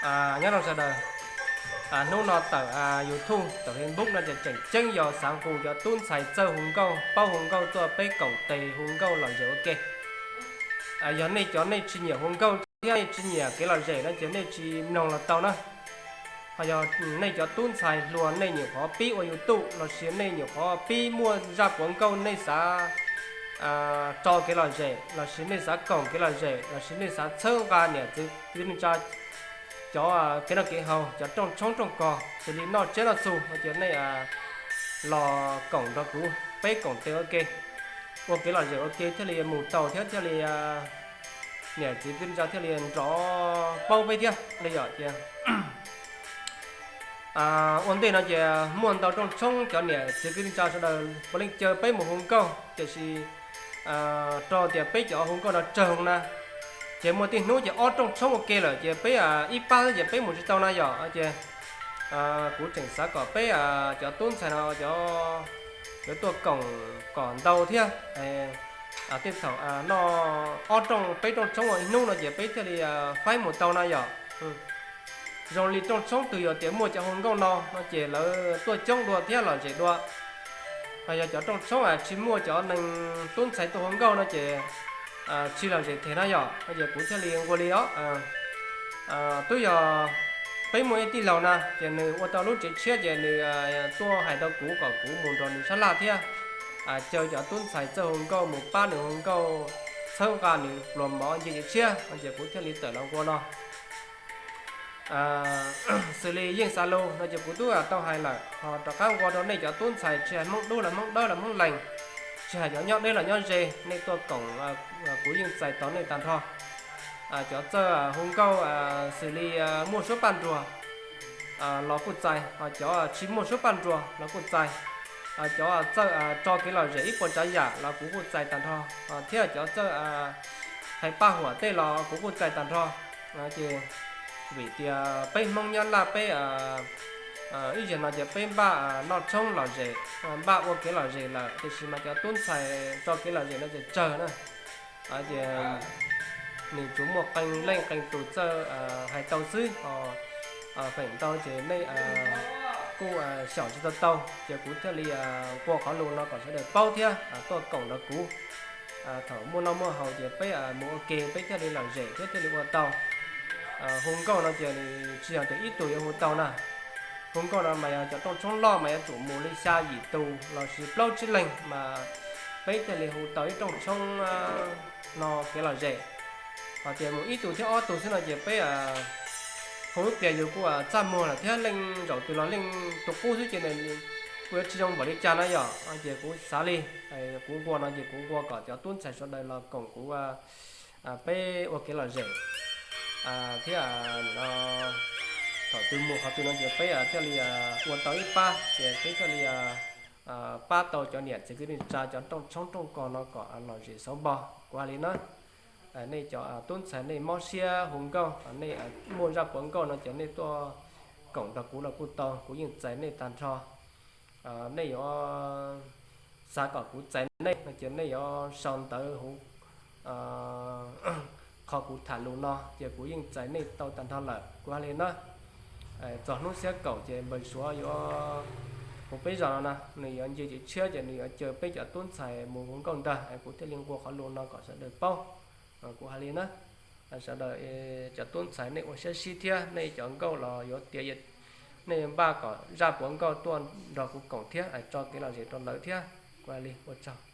Nyob zoo sawv daws, hnub no tawm YouTube tawm Facebook no ces tseem ceeb yog xav nqus cov tub ntxhais txawj hu nkauj paub hu nkauj tuaj peb koom tes hu nkauj lom zem ua ke. Yog nej cov nej tsis nyiam hu nkauj thiab nej tsis nyiam kev lom zem no ces nej tsis mloog los tau na. Ho yog nej cov tub ntxhais hluas nej nyuam qhuav pib ua YouTube lossis nej nyuam qhuav pib muaj zaj puav nkauj nej xav tso kev lom zem lossis nej xav koom kev lom zem lossis nej xav txhawb nqa niam txiv kwv tij neej tsa cov kev noj kev haus, cov rooj tshoob rooj kos xws li noj tsiab noj txhu no ces nej los koom nrog kuv, peb koom tes ua ke, ua kev lom zem ua ke thiaj li mus tau thiab thiaj li niam txiv kwv tij neej tsa thiaj li nrov paub peb thiab li yom. Ces ua ntej no ces muaj ntau rooj tshoob cov niam txiv kwv tij neej tsa sawv daws puav leej caw peb mus hu nkauj, tiam sis rau tias peb cov hu nkauj no tsawg na, ces muaj tej hnub ces ob rooj tshoob ua ke lawm ces peb ib pab xwb ces peb mus tsis tau na yom. Ces kuv tseem xav kom peb cov tub ntxhais no cov yuav tuaj koom kom ntau thiab. Tej thaum noj ob rooj peb rooj tshoob ua ib hnub no ces peb thiaj li faib mus tau na yom. Zoo li rooj tshoob twg yog tias muaj cov hu nkauj no no ces lawv tuaj coob dua thiab lom zem dua. Ho yog cov rooj tshoob tsis muaj cov neeg tub ntxhais tuaj hu nkauj no ces tsis lom zem them na yom. No ces kuv thiaj li nqua li os, twb yog peb muaj ib tij laug na ces nws ua tau lub tsev tshiab ces nws tuaj hais rau kuv kom kuv mus nrog nws sab laj thiab caw cov tub ntxhais txawj hu nkauj mus pab nws hu nkauj, txhawb nqa nws pluas mov nce tsev tshiab no ces kuv thiaj li tawm los nqua no. Xws li yeej xav lus no ces kuv twb tau hais lawm, ho rov qab nqua rau nej cov tub ntxhais tsis hais Hmoob Dub los Hmoob Dawb los Hmoob Lees, tsis hais cov nyob deb los nyob ze, nej tuaj koom kuv yeej txais tau nej tag nrho. Cov txawj hu nkauj xws li muaj suab paj nruag los kuj txais, ho cov tsis muaj suab paj nruag los kuj txais, cov txawj tso kev lom zem ib puas tsav yam los kuv kuj txais tag nrho, thiab cov txawj hais paj huam tej los kuv kuj txais tag nrho. Ces vim tias peb Hmoob Nyab Laj peb ib zaug no ces peb npaj noj tshoob lom zem, npaj ua kev lom zem lawm, tiam sis mas cov tub ntxhais tso kev lom zem no ces tsawg na. Ces nws tsuas muaj qee leej qee tus txawj hais tau xwb, ho feem ntau ces nej kuj xyaum tsis tau tau, ces kuv thiaj li nqua qhov lus no kom sawv daws paub thiab tuaj koom nrog kuv. Thaum muaj noj muaj haus ces peb mus ua ke peb thiaj li lom zem thiab thiaj li ua tau. Hu nkauj no ces nws tsis yog tias ib tug yuav hu tau na. Hu nkauj no mas yog cov rooj tshoob loj mas yuav tsum mus li xya yim tus lossis plaub tsib leeg mas peb thiaj li hu tau ib rooj tshoob no kev lom zem. Hos tias mus ib tug thiab ob tug xwb no ces peb hu ib pliag yus kuj txaj muag lawm thiab leej zaum twg los leej tus qub xwb ces kuj yuav tsis zoo npaum li cas na yom. Ces kuv xav li, kuv nqua no ces kuv nqua kom cov tub ntxhais sawv daws los koom kuv peb ua kev lom zem thiab thaum twg mus qhov twg no ces peb thiaj li ua tau ib pab ces peb thiaj li pab tau cov niam txiv kwv tij neej tsa cov rooj tshoob rooj kos no kom lom zem xauv npo. Kuv hais li na, nej cov tub ntxhais nej mob siab hu nkauj, nej muaj zaj puav nkauj no ces nej tuaj koom nrog kuv los kuj tau, kuv yeej txais nej tag nrho. Nej yuav xav kom kuv txais nej no ces nej yuav sau ntawv hauv qhov kuv tham lus no ces kuv yeej txais nej tau tag nrho lawm. Kuv hais li na, txog hnub xiab kaum ces npawg Suav yuav hu peb zos no na, nws yuav nce tsev tshiab ces nws yuav caw peb cov tub ntxhais mus hu nkauj ntag, kuv thiaj li nqua qhov lus no kom sawv daws paub. Kuv hais li na, sawv daws cov tub ntxhais nej ua siab sib thiab nej cov nkauj los yuav tiav, nej npaj kom zaj puav nkauj tuaj nrog kuv koom thiab tso kev lom zem rau lawv thiab. Kuv hais li ua tsaug.